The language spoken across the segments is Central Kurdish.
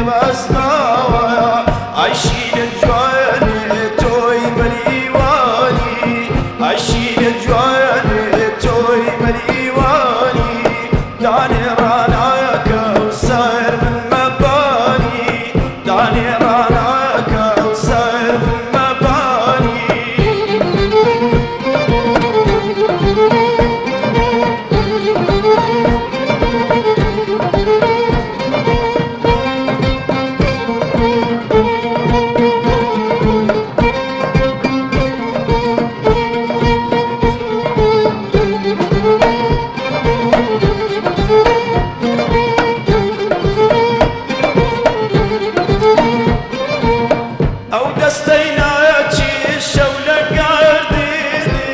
بەستاوە. ئایشینە جوانێ تۆی مەریوانی، ئایشینە جوانێ تۆی مەریوانی، دانێ ڕاناکە و سەر من مەبانی، دانێ ڕاناکە و سەر من مەبانی. ئەو دەستەی ناچی شەو لە گەردینی،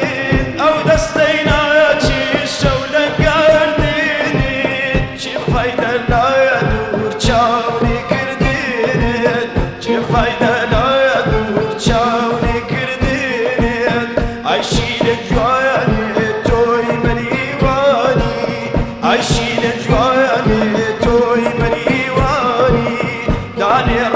ئەو دەستەی ناچی شەو لە گەردینی، چی فایدە لە دوور چاونی کردینت، چی فایدە لە دوور چاونی کردینت. ئایشینە جوانێ تۆی مەریوانی، ئایشینە جوانێ تۆی مەریوانی، دانێ.